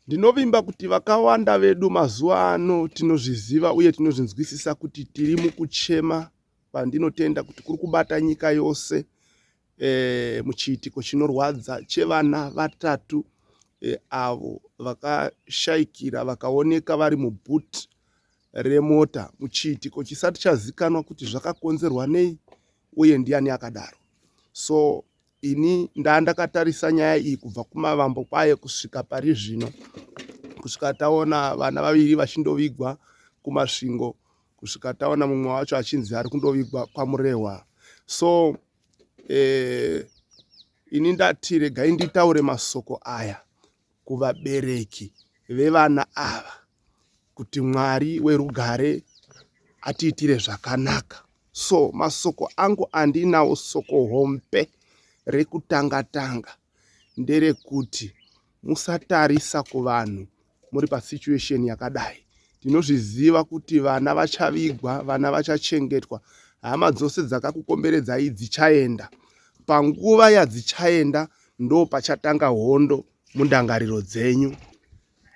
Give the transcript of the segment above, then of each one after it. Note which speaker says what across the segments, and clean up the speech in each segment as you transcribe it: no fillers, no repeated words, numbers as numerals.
Speaker 1: Ndinovimba kuti vakawanda vedu mazuva ano tinozviziva uye tinozvinzwisisa kuti tiri mukuchema kwandinotenda kuti kuri kubata nyika yose e, muchiitiko chinorwadza chevana vatatu e, avo vakashaikira vakaoneka vari muboot remota muchiitiko chisati chazikanwa kuti zvakakonzerwa nei uye ndiani akadaro. So ini ndandakatarisa nyaya iyi kubva kumavambo kwayo kusvika pari zvino, kusvika taona vana vaviri vachindovigwa kuMasvingo, kusvika taona mumwe wacho achinzi ari kundovigwa kwaMurehwa. So ini ndati regai nditaure masoko aya kuvabereki vevana ava kuti Mwari werugare atiitire zvakanaka. So masoko angu andinawo, soko hombe rekutanga tanga nderekuti musatarisa kuvanhu muri pasituation yakadai. Tinozviziva kuti vana vachavigwa, vana vachachengetwa, hama dzose dzakakukomberedzai dzichaenda. Panguva yadzichaenda ndo pachatanga hondo mundangariro dzenyu,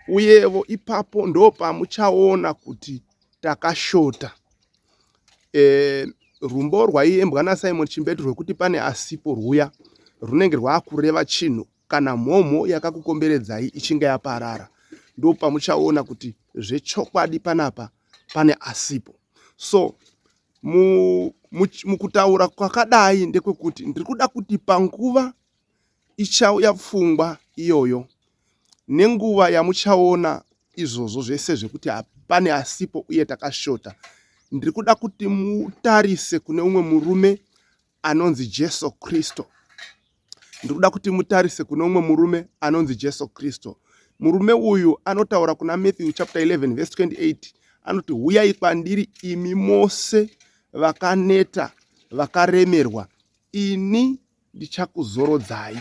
Speaker 1: uyevo ipapo ndo pamuchaona kuti takashota. Rumbo rwaiembwa naSimon Chimbetu rwekuti pane asipo rwuya runenge rwakureva chinhu kana mhomho yakakukomberedzai ichinge yaparara, ndo pamuchaona kuti zvechokwadi panapa pane asipo. So mukutaura kwakadai ndekwekuti ndiri kuda kuti panguva ichauya pfungwa iyoyo nenguva yamuchaona izvozvo zvese zvekuti hapane asipo uye takashota, ndiri kuda kuti mutarise kune umwe murume anonzi Jesu Kristu. Ndiri kuda kuti mutarise kune umwe murume anonzi Jesu Kristu. Murume uyu anotaura kuna Matthew chapter 11 verse 28, anoti, huyai kwandiri imi mose vakaneta vakaremerwa, ini ndichakuzorodzai.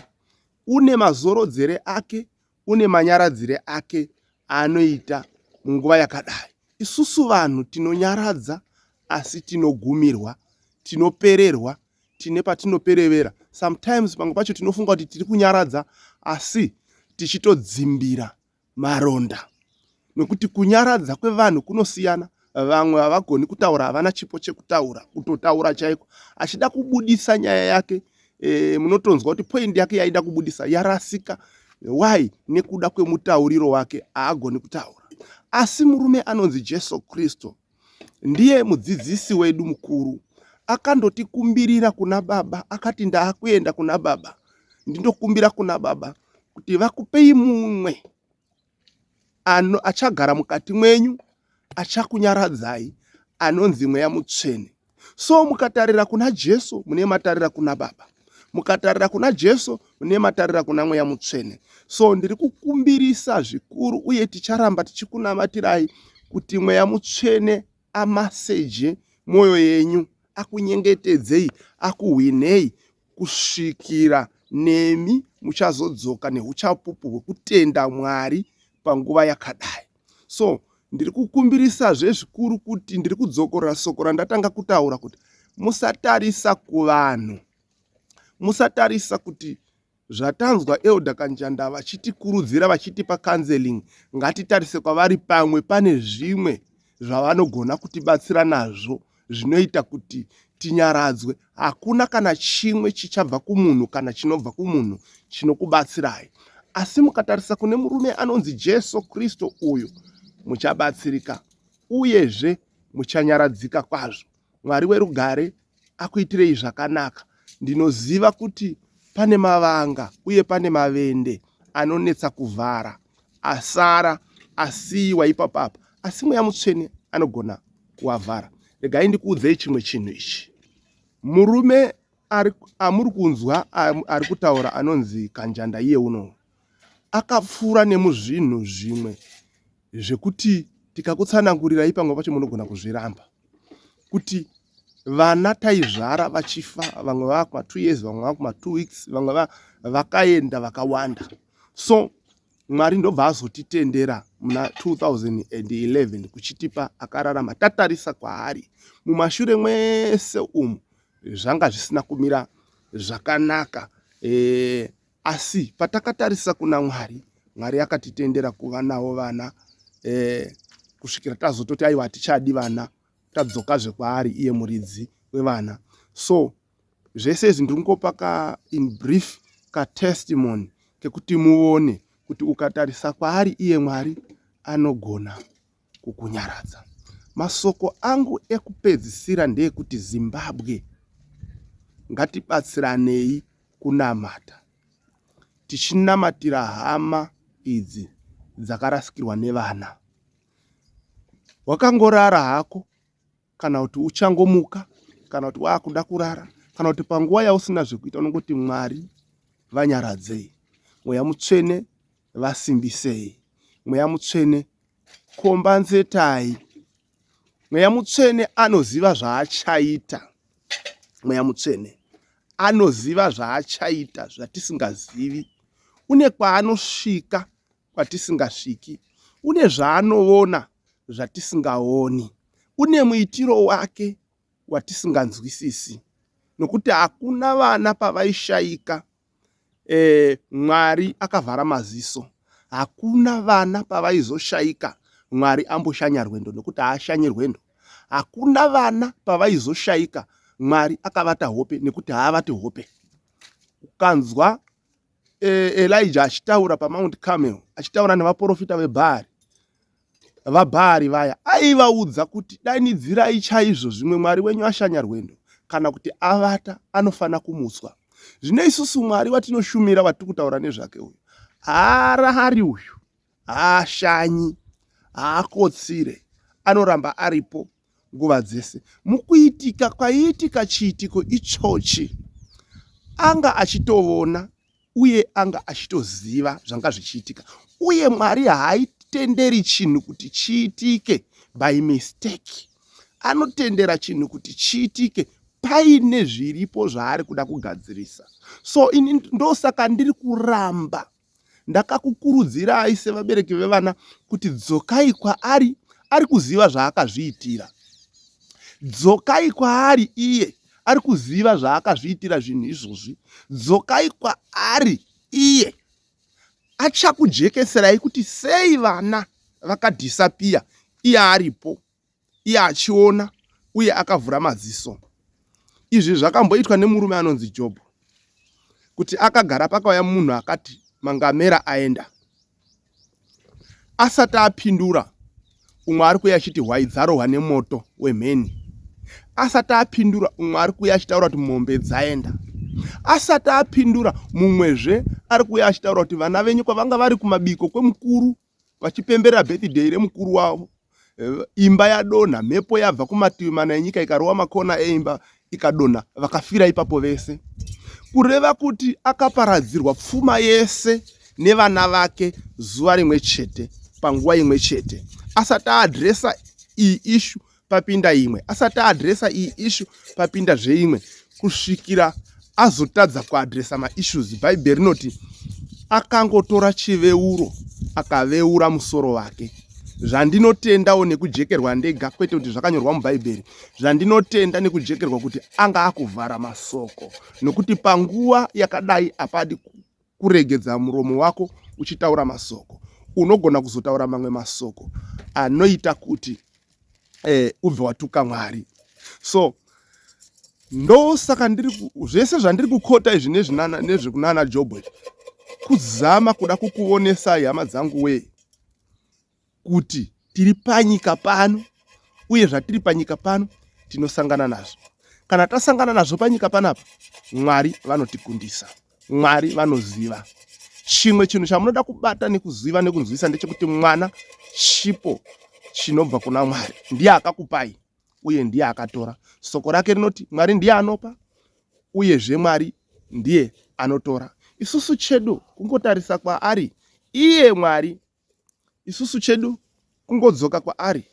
Speaker 1: Une mazorodzere ake, une manyaradzire ake aanoita munguva yakadai. Isusu vanhu tinonyaradza asi tinogumirwa, tinopererwa, tine patinoperevera. Sometimes pamwe pacho tinofunga kuti tiri kunyaradza asi tichitodzimbira maronda, nekuti kunyaradza kwevanhu kunosiyana. Vamwe havagoni kutaura, havana chipo chekutaura, kutotaura chaiko achida kubudisa nyaya yake, munotonzwa kuti point yake yaida kubudisa yarasika. Why? Nekuda kwemutauriro wake, haagoni kutaura. Asi murume anonzi Jesu Kristu ndiye mudzidzisi wedu mukuru, akandotikumbirira kuna Baba, akati ndaakuenda kuna Baba, ndindokumbira kuna Baba kuti vakupei mumwe ano achagara mukati mwenyu, achakunyaradzai, anonzi Mweya Mutsvene. So mukatarira kuna Jesu mune matarira kuna Baba, mukatarira kuna Jesu mune matarira kuna Mweya Mutsvene. So ndiri kukumbirisa zvikuru, uye ticharamba tichikunamatirai kuti Mweya Mutsvene amaseje mwoyo yenyu, akunyengetedzei, akuhwinei kusvikira nemi muchazodzoka neuchapupu hwekutenda Mwari panguva yakadai. So ndiri kukumbirisazve zvikuru kuti ndiri kudzokorora soko randatanga kutaura kuti musatarisa kuvanhu, musatarisa kuti zvatanzwa Elder Kanjanda vachitikurudzira, vachitipa counseling, ngatitarise kwavari, pamwe pane zvimwe zvavanogona kutibatsira nazvo zvinoita kuti tinyaradzwe. Hakuna kana chimwe chichabva kumunhu kana chinobva kumunhu chinokubatsirai, asi mukatarisa kune murume anonzi Jesu Kristu uyu, muchabatsirika uyezve muchanyaradzika kwazvo. Mwari werugare akuitirei zvakanaka. Ndinoziva kuti pane mavanga uye pane mavende anonetsa kuvhara asara asiyiwa ipapapa, asi Mweya Mutsvene anogona kuavhara. Regai ndikuudzei chimwe chinhu ichi. Murume amuri kunzwa ari kutaura anonzi Kanjanda iye uno akapfuura nemuzvinhu zvimwe zvekuti tikakutsanangurirai pamwe pacho munogona kuzviramba, kuti vana taizvara vachifa, vamwe vava kuma 2 years, vamwe vava kuma 2 weeks, vamwe vakaenda vakawanda. So Mwari ndobva azotitendera muna 2011 kuchitipa akararama, tatarisa kwaari. Mumashure mwese umu zvanga zvisina kumira zvakanaka, asi patakatarisa kuna Mwari, Mwari akatitendera kuva navo vana eh, kusvikira tazototi aiwa hatichadi vana tadzokazve kwaari iye muridzi wevana. So zvese izvi ndiri kungopa ka in brief ka testimony kekuti muone kuti ukatarisa kwaari iye Mwari anogona kukunyaradza. Masoko angu ekupedzisira ndeekuti Zimbabwe ngatibatsiranei kunamata tichinamatira hama idzi dzakarasikirwa nevana. Wakangorara hako kana kuti uchangomuka kana kuti waakuda kurara kana kuti panguva yausina zvekuita unongoti Mwari vanyaradzei, Mweya Mutsvene vasimbisei, Mweya Mutsvene kombanzetai. Mweya Mutsvene anoziva zvaachaita. Mweya Mutsvene anoziva zvaachaita zvatisingazivi. Une kwaanosvika kwatisingasviki. Une zvaanoona zvatisingaoni. Une muitiro wake watisinganzwisisi. Nokuti hakuna vana pavaishaika e, Mwari akavhara maziso. Hakuna vana pavaizoshaika Mwari amboshanya rwendo nekuti haashanyi rwendo. Hakuna vana pavaizoshaika Mwari akavata hope nekuti haavati hope. Ukanzwa e, Elijah achitaura paMount Carmel achitaura nevaprofita veBhaari vaBhaari vaya aivaudza kuti danidzirai chaizvo zvimwe mwari wenyu ashanya rwendo kana kuti avata anofanira kumutswa. Zvino isusu mwari watinoshumira watiri kutaura nezvake uyu haarari uyu, haashanyi, haakotsire, anoramba aripo nguva dzese. Mukuitika kwaiitika chiitiko ichochi anga achitovona uye anga achitoziva zvanga zvichiitika uye Mwari haaitenderi chinhu kuti chiitike by mistake. Anotendera chinhu kuti chiitike paine zviripo zvaari kuda kugadzirisa. So ini ndosaka ndiri kuramba ndakakukurudzirai sevabereki vevana kuti dzokai kwaari, ari kuziva zvaakazviitira. Dzokai kwaari iye ari kuziva zvaakazviitira zvinhu izvozvi. Dzokai kwaari iye achakujekeserai kuti sei vana vakadhisapiya iye aripo, iye achiona uye akavhura maziso. Izvi zvakamboitwa nemurume anonzi Jobho, kuti akagara pakauya munhu akati mangamera aenda. Asati apindura, umwe ari kuuya achiti hwai dzarohwa nemoto wemheni. Asati apindura, umwe ari kuuya achitaura kuti mombe dzaenda. Asati apindura, mumwezve ari kuuya achitaura kuti vana venyu kwavanga vari kumabiko kwemukuru vachipemberera birthday remukuru wavo eh, imba yadonha mhepo yabva kumativi mana enyika ikarova makona eimba ikadonha vakafira ipapo vese kureva kuti akaparadzirwa pfuma yese nevana vake zuva rimwe chete panguva imwe chete asati aadresa iyi ishu papinda imwe asati aadresa iyi ishu papinda zveimwe kusvikira azotadza kuadresa maissues bhaibheri rinoti akangotora chiveuro akaveura musoro wake zvandinotendawo nekujekerwa ndega kwete kuti zvakanyorwa mubhaibheri zvandinotenda nekujekerwa kuti anga akuvhara masoko nokuti panguva yakadai apadi kuregedza muromo wako uchitaura masoko unogona kuzotaura mamwe masoko anoita kuti eh, ubve watuka Mwari. So ndosaka ndiri zvese zvandiri kukota izvi nezvekunana Jobho izvi kuzama kuda kukuonesai hama dzangu wee kuti tiri panyika pano uye zvatiri panyika pano tinosangana nazvo. Kana tasangana nazvo panyika panapa, Mwari vanotikundisa. Mwari vanoziva. Chimwe chinhu chamunoda kubata nekuziva nekunzwisa ndechekuti mwana chipo chinobva kuna Mwari. Ndiye akakupai uye ndiye akatora. Soko rake rinoti Mwari ndiye anopa uyezve Mwari ndiye anotora. Isusu chedu kungotarisa kwaari iye Mwari Isusu chedu kungodzoka kwaari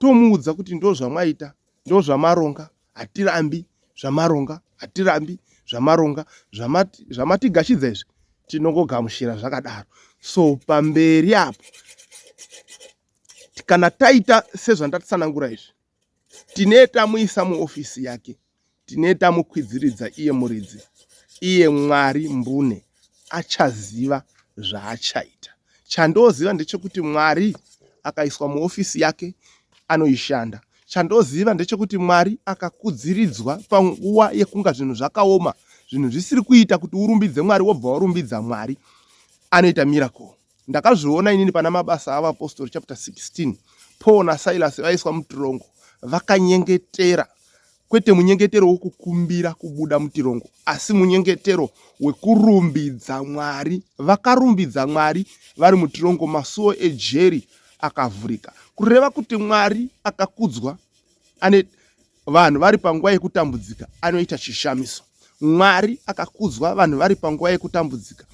Speaker 1: tomuudza kuti ndozvamwaita, ndozvamaronga, hatirambi zvamaronga, hatirambi zvamaronga, zvamatigashidza izvi tinongogamuchira zvakadaro. So pamberi apo kana taita sezvandatsanangura izvi, tine tamuisa muofisi yake tine tamukwidziridza iye muridzi, iye Mwari mbune achaziva zvaachaita. Chandoziva ndechekuti Mwari akaiswa muofisi yake anoishanda. Chandoziva ndechekuti Mwari akakudziridzwa panguva yekunga zvinhu zvakaoma, zvinhu zvisiri kuita kuti urumbidze Mwari wobva warumbidza Mwari, anoita miracle. Ndakazviona inini pana Mabasa aVapostori chapter 16. Paul naSilas vaiswa mutirongo vakanyengetera kwete munyengetero wokukumbira kubuda mutirongo asi munyengetero wekurumbidza Mwari. Vakarumbidza Mwari vari mutirongo, masuo ejeri akavhurika. Kureva kuti Mwari akakudzwa ane vanhu vari panguva yekutambudzika anoita chishamiso. Mwari akakudzwa vanhu vari panguva yekutambudzika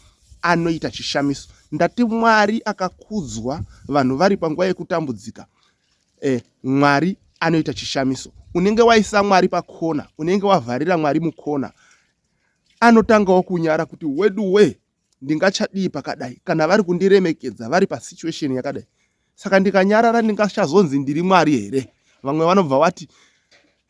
Speaker 1: anoita chishamiso. Ndati Mwari akakudzwa vanhu vari panguva yekutambudzika eh, Mwari anoita chishamiso. Unenge waisa Mwari pakona, unenge wavharira Mwari mukona, anotangawo kunyara kuti wedu we ndingachadii pakadai kana vari kundiremekedza vari pasituation yakadai saka ndikanyarara ndingachazonzi ndiri mwari here vamwe vanobva vati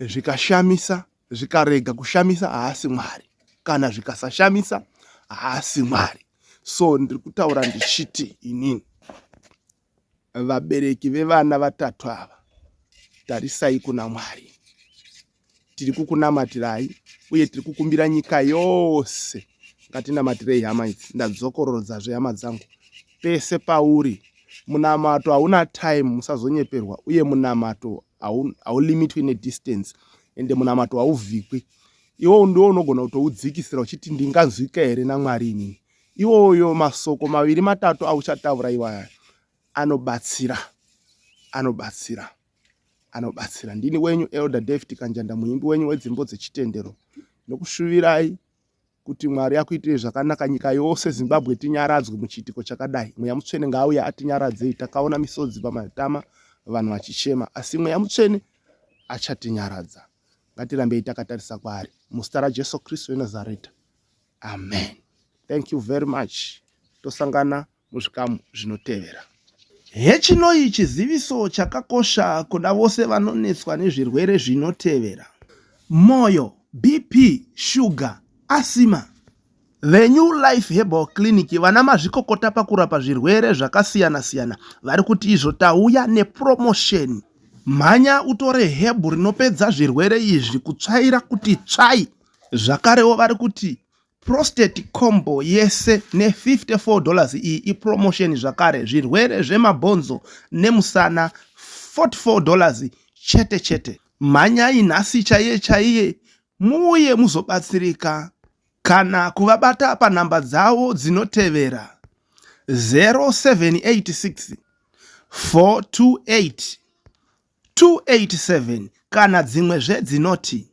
Speaker 1: zvikashamisa zvikarega kushamisa haasi mwari kana zvikasashamisa haasi mwari so ndiri kutaura ndichiti inini Vabereki vevana vatatu ava tarisai kuna Mwari. Tiri kukunamatirai uye tiri kukumbira nyika yose ngatinamatirei hama idzi. Ndadzokororodzazve hama dzangu, pese pauri munamato hauna time, musazonyeperwa uye munamato haulimitwi nedistance ende munamato hauvhikwi. Iwo ndiwo unogona kutoudzikisira uchiti ndinganzwika here naMwari inini. Iwoyo masoko maviri matatu auchataura iwaya anobatsira, anobatsira, anobatsira. Ndini wenyu Elder David Kanjanda, muimbi wenyu wedzimbo dzechitendero. Nokushuvirai kuti Mwari akuitirei zvakanaka nyika yose Zimbabwe tinyaradzwe muchiitiko chakadai. Mweya Mutsvene ngaauye atinyaradzei. Takaona misodzi pamatama vanhu vachichema, asi Mweya Mutsvene achatinyaradza. Ngatirambei takatarisa kwaari. Muzita raJesu Kristu weNazareta. Amen. Thank you very much. Tosangana muzvikamu zvinotevera. Hechinoi chiziviso chakakosha kuna vose vanonetswa nezvirwere zvinotevera, moyo, BP, shuga, asima. VeNew Life Herbal Clinic vana mazvikokota pakurapa zvirwere zvakasiyana-siyana vari kuti izvo tauya nepromotion. Mhanya utore hebhu rinopedza zvirwere izvi kutsvaira kuti tsvai. Zvakarewo vari kuti prostate combo yese ne 54 dollars iyi ipromotion zvakare zvirwere zvemabhonzo nemusana 44 dollars chete chete. Mhanyai nhasi chaiye chaiye muuye muzobatsirika kana kuvabata panhamba dzavo dzinotevera 0786 428 287 kana dzimwezve dzinoti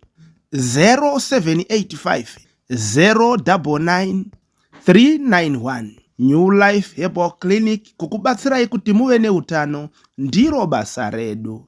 Speaker 1: 0785 099 391. New Life Herbal Clinic kukubatsirai kuti muve neutano ndiro basa redu.